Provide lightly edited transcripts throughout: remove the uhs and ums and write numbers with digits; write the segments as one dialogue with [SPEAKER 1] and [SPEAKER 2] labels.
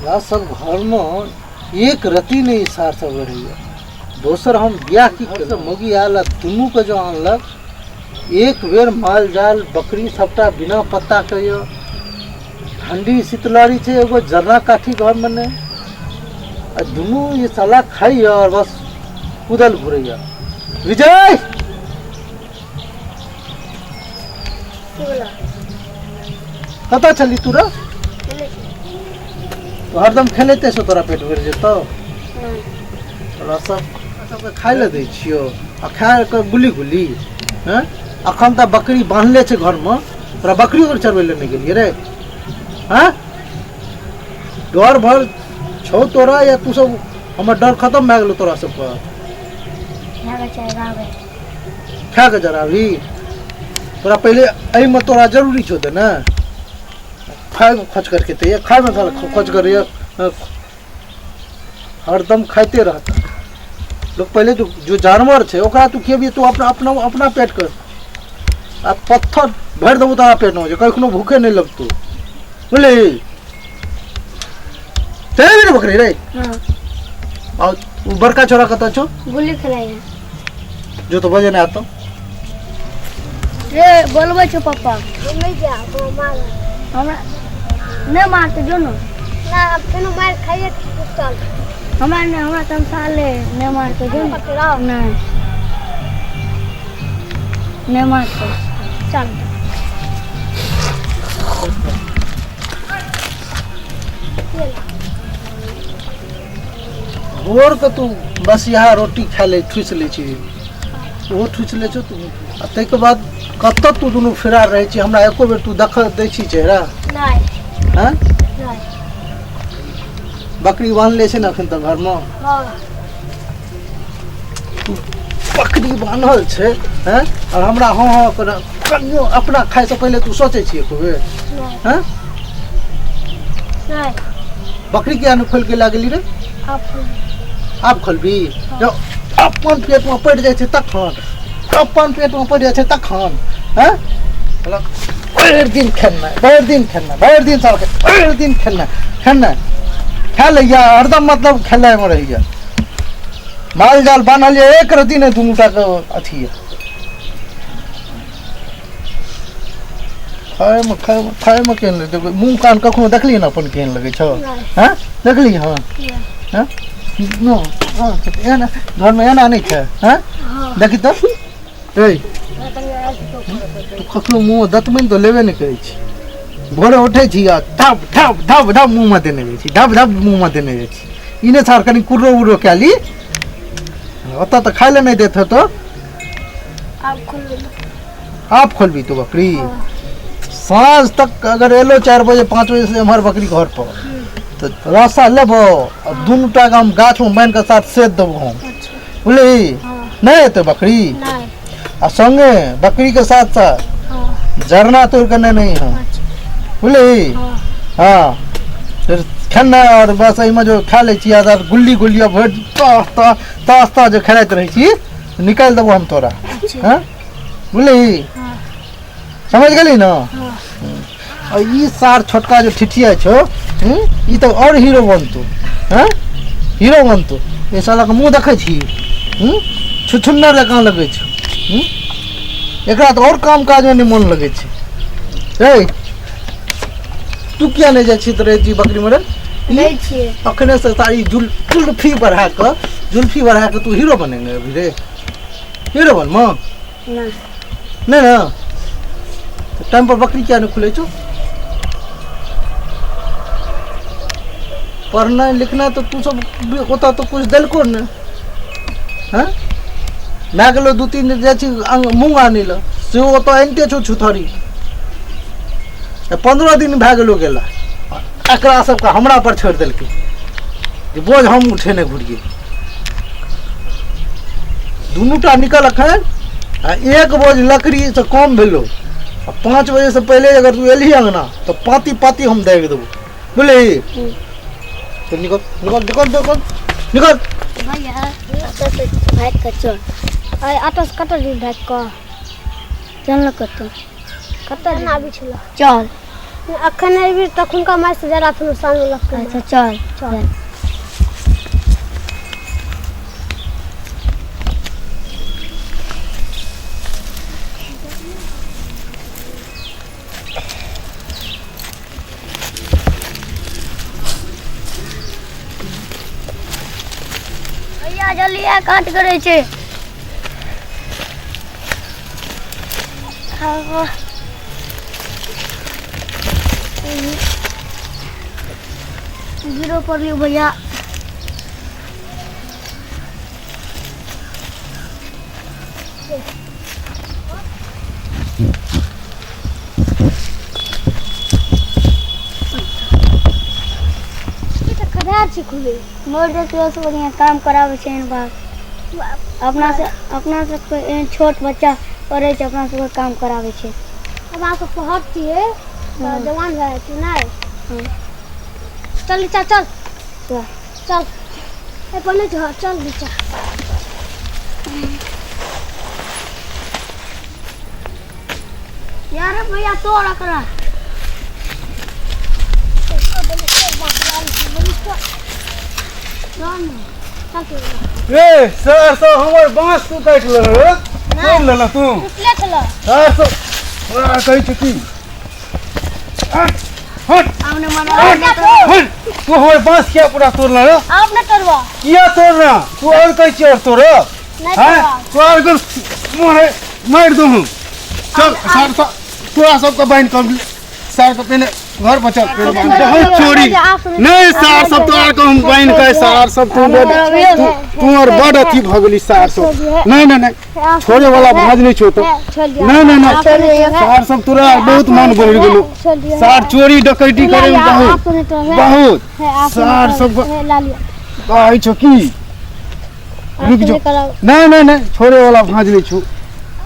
[SPEAKER 1] हमरा सब घरमे एक रति नहि ई सार सब रहैए। दोसर हम बियाह की केलहुँ, मौगी आयल आ दुनूके जँ आनलक एक बेर माल जाल बकरी सबटा बिना पत्ताके यऽ, ठण्डी शीतलहरी छै, एगो जरना काठी घरमे नहि, आ दुनू ई साला खाइए आओर बस कुदल घुरैए। विजय कतऽ छली तू रे? तू हरदम खेलैते छौ, तोरा पेट भरि जेतौ? तोरा सब सबके खाइ लए दै छियौ आ खाय कऽ गुली गुली। हँ, अखन तऽ बकरी बान्हले छै घरमे, तोरा बकरियो चरबै लए नहि गेलियै रे? हँ, डर भर छौ तोरा या तू सब हमर डर खतम भए गेलौ तोरा सबके? खा कऽ जराबी तोरा पहिले एहिमे तोरा जरूरी छौ तऽ ने खायमे खोज करके तऽ खायमे खोज करैए, हरदम खाइते रहता लोग। पहिले जो जो जानवर छै ओकरा तू खेबही, तू अपना अपना अपना पेट कर आ पत्थर भरि देबो तोरा पेटमे जे कखनो भूखे नहि लगतौ, बुझली? चले रे बकरी रे। हाँ। और वो बड़का छोरा कतऽ छौ?
[SPEAKER 2] गुल्ली खेलाइए।
[SPEAKER 1] जो तो बजे नहीं आता
[SPEAKER 2] रे, बोलबै छौ पप्पा।
[SPEAKER 3] हम नहीं जाब, मार
[SPEAKER 2] हमरा नहि मारतै, जो ने।
[SPEAKER 3] ना, अब फेनो मार खाइए चल।
[SPEAKER 2] हमरा नहि, हमरा तमसा ले नहि मारतै, जो ने। नहि, नहि मारतै,
[SPEAKER 3] चल।
[SPEAKER 1] भोर के तू बस यहाँ रोटी खा ले, ठुसि लै छी, ओहो ठुसि लै छौ तू, आ ताहिके बाद कतऽ तू दुनू फिरार रहै छी? हमरा एको बेर तू देख दै छी चेहरा?
[SPEAKER 3] नहि।
[SPEAKER 1] हँ?
[SPEAKER 3] नहि।
[SPEAKER 1] बकरी बान्हले छै ने एखन तक घरमे?
[SPEAKER 3] हँ।
[SPEAKER 1] बकरी बान्हल छै हैं और हमरा हँ हँ कर कनियो अपना खाइ से पहिले तू सोचै छी एको बेर?
[SPEAKER 3] नहि।
[SPEAKER 1] हैं?
[SPEAKER 3] नहि।
[SPEAKER 1] बकरी किया नहि खोलि के लए गेली रे?
[SPEAKER 3] आब
[SPEAKER 1] आब खोलबी? जब अपन पेटमे पड़ि जाइ छै तखन, अपन पेटमे पड़ि जाइ छै तखन। हैं, भरि दिन खेनाइ, भरि दिन खेनाइ, भरि दिन साल भरि दिन खेनाइ खेनाइ खा लैया हरदम, मतलब खेलाइमे रहैया। माल जाल बान्हल यऽ, एक रत्ती नहि दुनू टाके अथी यऽ। खायमे खायमे खायमे केहन लगै छै? मुँह कान कखनो देखलियै ने अपन केहन लगै छौ? हँ, देखली? हँ हँ, नो हँ, एना घरमे एना नहि छै। हँ, देखी तऽ। ए तू कखनो मुँह दतमनि तऽ लेबे नहि करै छी। भोरे उठै छी आ धप धप धप धप मुँहमे देने जाइ छी, धप धप मुँहमे देने जाइ छी। ई नहि सर कनि कुर्रो उर्रो कए ली, ओतऽ तऽ खाइ लए नहि देत हेतौ।
[SPEAKER 3] आब खोलबै।
[SPEAKER 1] आप खोलबी तू बकरी? साँझ तक अगर एलो 4 बजे 5 बजे से एम्हर बकरी घर पर तऽ रस्सा लेबो आ दुनू टाके हम गाछमे बान्हि कऽ साथ सेद देबो हम।
[SPEAKER 3] अच्छा।
[SPEAKER 1] बुझली?
[SPEAKER 3] हँ।
[SPEAKER 1] नहि एतै बकरी।
[SPEAKER 3] नहि।
[SPEAKER 1] आ संगे बकरी के साथ साथ
[SPEAKER 3] हँ।
[SPEAKER 1] जरना तोड़ के नहीं है।
[SPEAKER 3] अच्छा।
[SPEAKER 1] बुझली?
[SPEAKER 3] हँ।
[SPEAKER 1] हाँ, फिर खेनाइ और बस एहिमे जो खा लै छी आ गुल्ली गुल्ली भरि तह तह तह तह जे खेलाइत रहै छी, निकालि देबो हम तोरा।
[SPEAKER 3] अच्छा।
[SPEAKER 1] हँ, बुझली?
[SPEAKER 3] हँ।
[SPEAKER 1] समझ गेली ने?
[SPEAKER 3] हँ।
[SPEAKER 1] आ ई सार छोटका जो ठिठिया छौ, ई तऽ और हीरो बनतौ। हँ, हीरो बनतौ। एहि सालाके मुँह देखै छी, छुछुन्नर जकाँ लगै छौ। एकरा तऽ और काम काजमे नहि मोन लगै छै। रे तू किया नहि जाइ छी? तऽ रहै छी बकरी मरल
[SPEAKER 3] नहि छियै।
[SPEAKER 1] अखने से सारी जुल्फी बढ़ा कऽ, जुल्फी बढ़ा कऽ तू हीरो बनेंगे अभी रे? हीरो बनमो?
[SPEAKER 3] नहि।
[SPEAKER 1] नहि ने? तऽ टाइम पर बकरी किया नहि खुलै छौ? पढ़नाइ लिखनाइ तऽ तू सब ओतऽ तऽ कुछ देलको ने। हँ, भए गेलो 2-3 दिन जाइ छी मूँग आनै लए, सेहो ओतऽ आनिते छौ छुथरी। 15 दिन भए गेलो गेला, एकरा सबके हमरा पर छोड़ि देलकै जे बोझ हम उठेने घुरियै। दुनू टा निकल अखन आ एक बोझ लकड़ी से कम भेलो आ 5 बजे से पहले अगर तू एलही अंगना तो पाती पाती हम दाबि देबो, बुझली? तो निकल निकल निकल निकल निकल।
[SPEAKER 2] भैया, ऑटो से भागि कऽ चल।
[SPEAKER 3] अरे ऑटो से कतऽ जेबही भागि कऽ?
[SPEAKER 2] चल ने कतौ।
[SPEAKER 3] कतऽ आबै छलऽ?
[SPEAKER 2] चल।
[SPEAKER 3] अखन अयबी तखुनका मारि से जरा फेर साँझ लगतै।
[SPEAKER 2] अच्छा चल चल। भैया जल्दी आ, काट करै छै। गिरो पड़लियो भैया।
[SPEAKER 3] ई तऽ खदार छै खुले।
[SPEAKER 2] मोर देखियो से बढ़िया काम कराबै छै एहन बाप। अपना से अपना सबके एहन छोट बच्चा पढ़ै छै, अपना सबके काम कराबै छै।
[SPEAKER 3] अब अहाँ सब पढ़तियै तऽ जवान भए जेतै नहि?
[SPEAKER 2] हँ।
[SPEAKER 3] चल नीचा चल।
[SPEAKER 2] चल।
[SPEAKER 3] चल ए पहिले चल चल नीचा।
[SPEAKER 2] यार भैया तोड़ एकरा।
[SPEAKER 1] ए सर सब हमर बाँस तू काटि लेलह रे, तोड़ि लेलह तू।
[SPEAKER 3] टुटले छल।
[SPEAKER 1] सर सब तोरा कहै छी की, हट हट
[SPEAKER 2] आब ने मारब।
[SPEAKER 1] हट हट, तू हमर बाँस किया पूरा तोड़लह रे?
[SPEAKER 3] आब ने तोड़बा।
[SPEAKER 1] किया तोड़ना तू? और कहै छी और तोड़?
[SPEAKER 3] नहि
[SPEAKER 1] हैं
[SPEAKER 3] तोड़बा।
[SPEAKER 1] तू और मारे मारि दू। चल सर सब तोरा सबके बान्हि कऽ सर के पहिने घर पर चल, फेर बान्हि बहुत चोरी नहीं सार सब तोरा के हम बान्हि के सार सब तू बड तू और बड अथी भऽ गेली सार सब। नहीं नहीं नहीं, छोड़े वाला भाज नहीं छो तो। नहीं नहीं नहीं, सार सब तोरा बहुत मन बढ़ि गेलो सार, चोरी डकैती करे में बहुत बहुत सार सब कहै छौ की रुक जो। नहीं नहीं नहीं, छोड़े वाला भाज नहीं छो।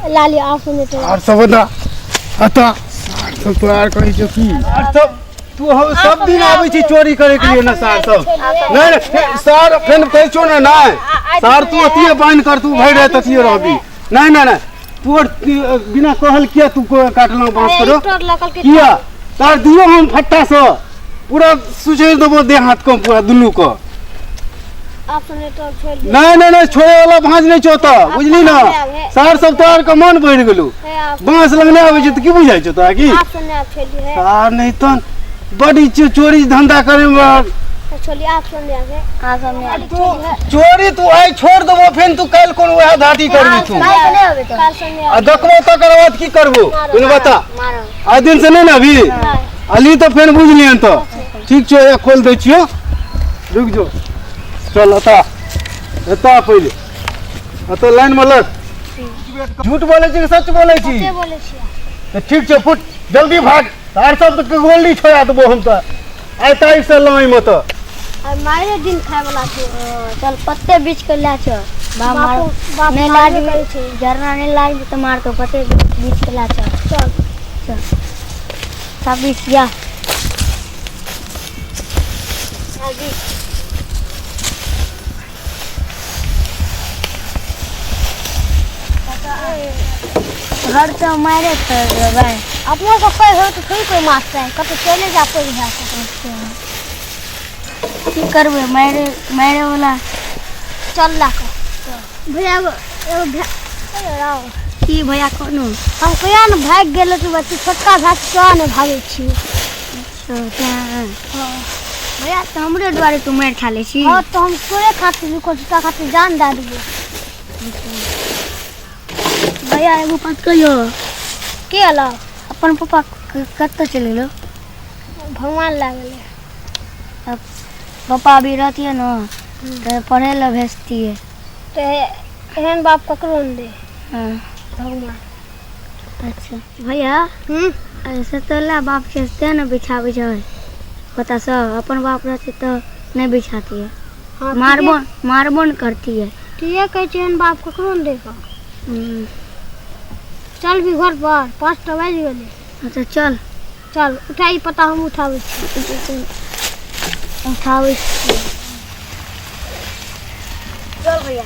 [SPEAKER 3] लाली आंसू नहीं तो।
[SPEAKER 1] आर सब बता अतः सार सब तोरा कहै छौ की आर सब तू हम सब दिन आबै छी चोरी करे के लिए ना सार सब। नहीं नहीं सार, फेन कहै छौ ने नहीं सार, तू अथिए बान्हि कर, तू भरि राति अथिए रहबी। नहीं नहीं नहीं, तू और बिना कहल किया तू काटलहुँ बाँस करो किया? तार दियो हम फट्टा से पूरा सुझेर देबो देह हाथ को पूरा दुनू को। नहीं नहीं नहीं, छोड़े वाला भाँज नहीं छौ तऽ बुझली ना सार सब तोहर के मन बढ़ि गेलौ। बाँस लगने आबै छै तऽ की बुझाइ छौ तोरा की सार? नहीं तहन बड़ी चोरी धंधा करे में तू चोरी तू आइ छोड़ देबो, फेन तू काल्हि कोन वएह धाटी करबी तू आ देखबो तकर बाद की करबो तू बता। आइ दिन से नहीं ने अभी अली तऽ फेन बुझलियन तऽ ठीक छौ, एक खोल दै छियौ, रुक जो। चल एतऽ एतऽ पहिले एतऽ लाइन में लग। झूठ बोलै छी कि सच बोलै छी? तऽ ठीक छै, फुट जल्दी भाग, तार सब के गोली छोड़ा देबो हम तऽ आइ तारीख से लाइन तऽ
[SPEAKER 3] मारे दिन खाय वाला छै।
[SPEAKER 2] चल पत्ते बीछ के ला चल। बाप मार
[SPEAKER 3] बाप
[SPEAKER 2] नहीं
[SPEAKER 3] मारबे
[SPEAKER 2] लाज
[SPEAKER 3] करै छै।
[SPEAKER 2] झरना नहीं लाज तो मारतो, पत्ते बीछ के ला चल।
[SPEAKER 3] चल
[SPEAKER 2] चल सब बीछ जा। घर तो मारे भाई।
[SPEAKER 3] अपनो सब पैघ हो तऽ थोड़ी कोइ मारतै, कतौ चले जा पैघ भए कऽ।
[SPEAKER 2] की करबै मारे मारे वाला।
[SPEAKER 3] चल ला कऽ भैया एगो एगो भै- राव।
[SPEAKER 2] की भैया कोनो?
[SPEAKER 3] हम कहिया ने भागि गेल तू बच्ची छोटका भाय किया ने भागै छी?
[SPEAKER 2] भैया तऽ हमरे दुआरे तू मारि खा लै छी।
[SPEAKER 3] हँ तऽ हम तोरे खातिर रुकल छी, तोरा खातिर जान दए देबो।
[SPEAKER 2] भैया एगो बात कहियो?
[SPEAKER 3] की हलो?
[SPEAKER 2] अपन पापा कतऽ चलि गेलो?
[SPEAKER 3] भगवान लए गेलै।
[SPEAKER 2] पापा अभी रहतियै ने तऽ पढ़ै लए भेजतियै।
[SPEAKER 3] तऽ एहन बाप ककरो नहि दे
[SPEAKER 2] हँ
[SPEAKER 3] भगवान।
[SPEAKER 2] अच्छा भैया ऐसे तो बाप छै तें ने बिछाबै छै पता सब, अपन बाप रहते तऽ नहि बिछातियै।
[SPEAKER 3] हँ
[SPEAKER 2] मारबो मारबो ने करतियै।
[SPEAKER 3] ठीके कहै छै, एहन बाप ककरो नहि दे।
[SPEAKER 2] हम्म,
[SPEAKER 3] चल भी घर पर, 5टा बाजि गेलै।
[SPEAKER 2] अच्छा चल।
[SPEAKER 3] चल उठा ई पता, हम उठाबै छी।
[SPEAKER 2] उठाबै छी। चल भैया।